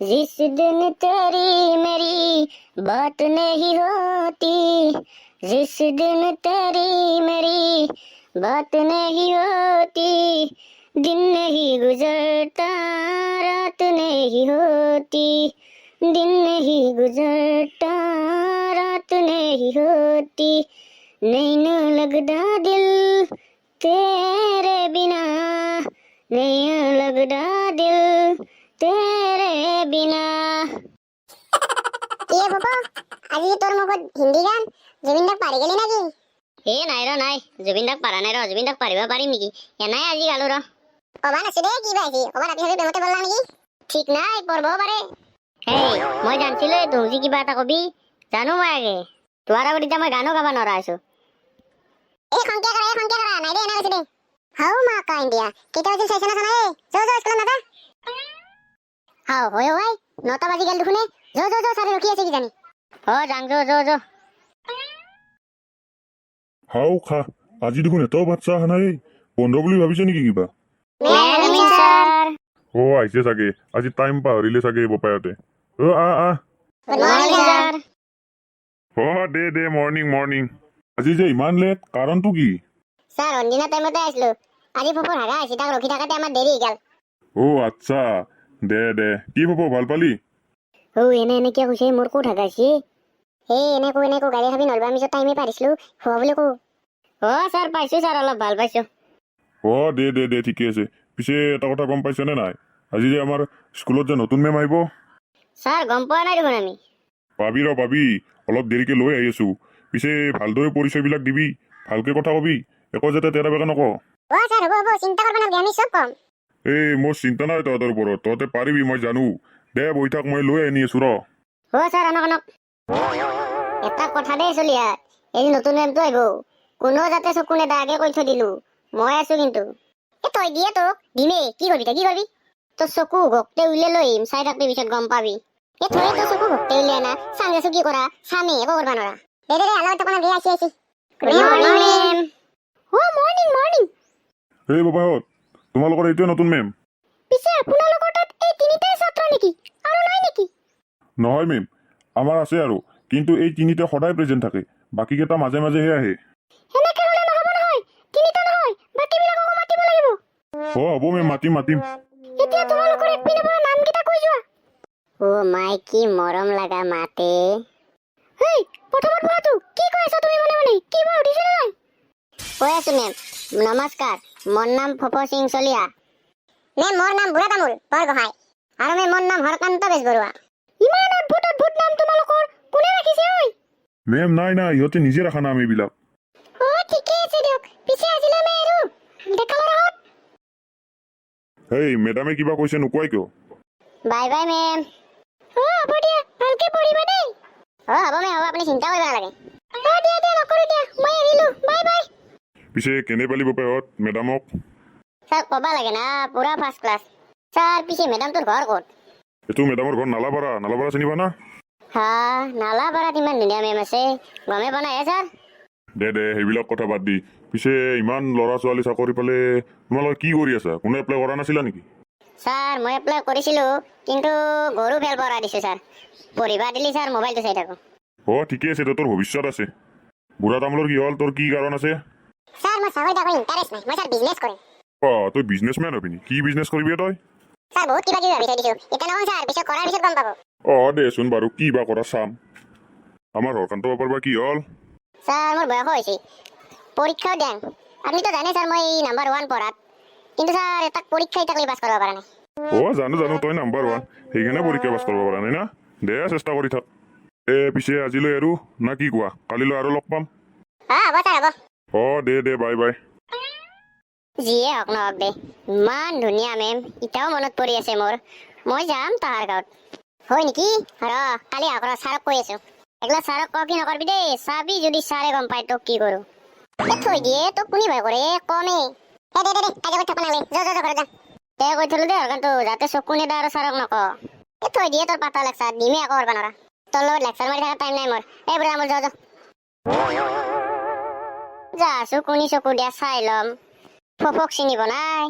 जिस दिन तेरी मेरी बात नहीं होती, जिस दिन तेरी मेरी बात नहीं होती, दिन नहीं गुजरता, रात नहीं होती, दिन नहीं गुजरता, रात नहीं होती, नहीं न लगदा दिल तेरे बिना, नहीं लगदा दिल तेरे बिना। কি ফুপু, আজি তোৰ মুখত হিন্দী গান? জুবিন দাক পাৰি গেলি নাকি? এ নাই ৰ, নাই, জুবিন দাক পাৰা নাই ৰ। জুবিন দাক পাৰিব পাৰিম নেকি? এনাই আজি গালো ৰ। কবা নাছো দেই, কি পাইছি? ক'বাত ৰাতি ভাবি প্ৰেমতে পৰলা নেকি? ঠিক নাই, পঢ়বও পাৰে। হেই, মই জানছিলো তুই কিবা এটা কবি। জানো মই আগে, তোৱাৰ আগত এতিয়া মই গানো গাব নোৱাৰা আছো। এই খংকিয়া কৰা, এই খংকিয়া কৰা নাই দে, এনে কৈছো দে। হাও মা কা ইণ্ডিয়া, কেইটা বাজিল চাইছ না চানা? এই যো যো, স্কুলত নাযা। হাও হয় হয়, 9টা বাজি গেল দেখোন। যো যো যো, ছাৰে ৰখি আছে কিজানি। অ যাং, যো যো যো। হাও খা, আজি দেখোন এটাও বাচ্চা অহা নাই। বন্ধ বুলি ভাবিছে নেকি কিবা? ছাৰ। অ, আহিছে চাগে। আজি টাইম পাহৰিলে চাগে বপায়তে। অ, আহ আহ। Good morning sir. অ, দে দে, মৰ্ণিং মৰ্ণিং। আজি যে ইমান লেট, কাৰণটো কি? ছাৰ, অনদিনা টাইমতে আহিছিলো। আজি ফুফুৰ হাগা আহিছে, তাক ৰখি থাকাতে আমাৰ দেৰি হৈ গ'ল। অ আচ্ছা, দে দে। কি হ'ব, ভাল পালি? অ, এনে এনে কিয় কৈছে? মোৰ ক'ত হাগাইছে? এই এনে কো, এনে কো, গাড়ী খাবি নহ'লবা। আমি য'ত টাইমে পাৰিছিলো হোৱা বুলি কো। অ ছাৰ, পাইছো ছাৰ, অলপ ভাল পাইছো। অ, দে দে দে, ঠিকে আছে। পিছে এটা কথা গম পাইছনে নাই, আজি যে আমাৰ স্কুলত যে নতুন মেম আহিব? ছাৰ, গম পোৱা নাই দেখোন আমি। পাবি ৰ, পাবি। অলপ দেৰিকে লৈ আহি আছো। পিছে ভালদৰে পৰিচয়বিলাক দিবি, ভালকে কথা কবি, একো যাতে তেৰা বেকা নক। অ ছাৰ, হ'ব হ'ব, চিন্তা কৰিব নালাগে, আমি চব কম। এই মোৰ চিন্তা নাই তহঁতৰ ওপৰত, তহঁতে পাৰিবি মই জানো। দে, বহি থাক, মই লৈ আনি আছো ৰ। অ ছাৰ, আনক আনক। এটা কথা দেই চলিহাত, এই নতুন মেমটো আহিব, কোনো যাতে চকু নেদা, আগে কৈ থৈ দিলো। মই আছো কিন্তু। এ তই দিয়ে তোক দিমেই। কি কৰিবি তই? কি কৰিবি? তোৰ চকু ঘকতে উলিয়াই লৈ আহিম, চাই থাকবি, পিছত গম পাবি। এ থৈ, তোৰ চকু ঘকতে উলিয়াই না চাং আছো। কি কৰা চামে, একো কৰবা নোৱাৰা। দে দে দে, আল্লাহ টকা নালাগে, আহিছে আহিছে। Good morning ma'am. অ, মৰ্ণিং মৰ্ণিং। এই বাবাহঁত, তোমালোকৰ এইটোৱে নতুন মেম? পিছে আপোনালোকৰ তাত এই তিনিটাই ছাত্ৰ নেকি? আৰু নাই নেকি? নহয় মেম, আমাৰ আছে আৰু, কিন্তু এই তিনিটা সদায় প্ৰেজেণ্ট থাকে, বাকীকেইটা মাজে মাজেহে আহে। সেনেকে হ'লে নহ'ব নহয়। তিনিটা নহয়, বাকীবিলাককো মাতিব লাগিব। অ হ'ব মেম, মাতিম মাতিম। এতিয়া তোমালোকৰ একপিনৰ পৰা নামকেইটা কৈ যোৱা। অ মাই, কি মৰম লগা মাতে। হেই, প্ৰথমত বহাটো, কি কৈ আছা তুমি মনে মনে? কি বা সুধিছে নে নাই? কৈ আছো মেম। নমস্কাৰ, মোৰ নাম ফপ সিং চলিহা। মেম, মোৰ নাম বুঢ়া তামোল বৰগোহাঁই। আৰু মেম, মোৰ নাম হৰকান্ত বেজবৰুৱা। ইমান অদ্ভুত অদ্ভুত নাম তোমালোকৰ, কোনে ৰাখিছে ঐ? মেম, নাই নাই, ইহঁতে নিজে ৰাখা নাম এইবিলাক। অ, ঠিকে আছে দিয়ক। পিছে আজিলৈ আমি এৰো, ডেকা ল'ৰাহঁত। হেই, মেডামে কিবা কৈছে, নোকোৱাই কিয়? Bye bye ma'am. অ হ'ব দিয়া, ভালকে পঢ়িবা দেই। অ হ'ব মেম, হ'ব, আপুনি চিন্তা কৰিব নালাগে। অ দিয়া দিয়া, নকৰো দিয়া, মই এৰিলো, বাই বাই। পিছে কেনে পালি বাপেহঁত মেডামক? ছাৰ, ক'বা লাগে না, পুৰা ফাৰ্ষ্ট ক্লাছ ছাৰ। পিছে মেডামটোৰ ঘৰ ক'ত? এইটো মেডামৰ ঘৰ নালাপাৰা। নালাপাৰা চিনি পা না? হা, নালাপাৰাত ইমান ধুনীয়া মেম আছে, গমেই পোৱা নাই হে ছাৰ। দে দে, সেইবিলাক কথা বাদ দি, পিছে ইমান ল'ৰা ছোৱালী চাকৰি পালে, তোমালোকে কি কৰি আছা? কোনো এপ্লাই কৰা নাছিলা নেকি? ছাৰ, মই এপ্লাই কৰিছিলোঁ, কিন্তু গৰু ফেল পঢ়া দিছোঁ ছাৰ। পঢ়িবা দিলি ছাৰ, মোবাইলটো চাই থাকোঁ। অ, ঠিকে আছে দে, তোৰ ভৱিষ্যত আছে। বুঢ়া তামোলৰ কি হ'ল? তোৰ কি কাৰণ আছে? ছাৰ, মই চাকৰি তাকৰি ইণ্টাৰেষ্ট নাই, মই ছাৰ বিজনেছ কৰিম। অ, তই বিজনেছমেন হবি নেকি? কি বিজনেছ কৰিবি তই? ছাৰ, বহুত কিবা কিবি ভাবি থৈ দিছোঁ, এতিয়া নকওঁ ছাৰ, পিছত কৰাৰ পিছত গম পাব। অ, দেচোন বাৰু, কি বা কৰা চাম। আমাৰ হৰকান্ত বাপাৰ বা কি হ'ল? ছাৰ, মোৰ বয়সো হৈছে, পৰীক্ষাও দিয়াং। আপুনিতো জানে ছাৰ, মই নাম্বাৰ 1 পঢ়াত, কিন্তু ছাৰ, এটা পৰীক্ষা এটাক পাছ কৰিব পৰা নাই। অ, জানো জানো, তই নাম্বাৰ 1, সেইকাৰণে পৰীক্ষা পাছ কৰিব পৰা নাই না। দে, চেষ্টা কৰি থাক। এ পিছে আজিলৈ আৰু না কি কোৱা? কালিলৈ আৰু লগ পাম। অ হ'ব ছাৰ, হ'ব। অ দে দে, বাই বাই। যিয়ে হওক নহওক দে, ইমান ধুনীয়া মেম, এতিয়াও মনত পৰি আছে মোৰ। মই যাম তাহাৰ গাঁৱত। হয় নেকি? ৰ, কালি আহক ৰ, ছাৰক কৈ আছো। এগলা ছাৰক ক কি নকৰবি দেই। চাবি, যদি ছাৰে গম পায় তোক কি কৰো। এ থৈ দিয়ে, তোক কোনে ভয় কৰে? কমেই। এ দে দে দে, কাজিয়া কৰি থাকিব নালাগে, যা যা যা, ঘৰত যা। দে, কৈ থলো দে হৰকান্তু, যাতে চকু নেদা আৰু ছাৰক নক। এ থৈ দিয়ে, তোৰ পাতা লেকচাৰ দিমে, একো কৰবা নৰা। তোৰ লগত লেকচাৰ মাৰি থকা টাইম নাই মোৰ। এই বুঢ়া মোৰ, যা যা যা। আছো কোনি চকু দিয়া চাই ল'ম। ফফক চিনি বনাই।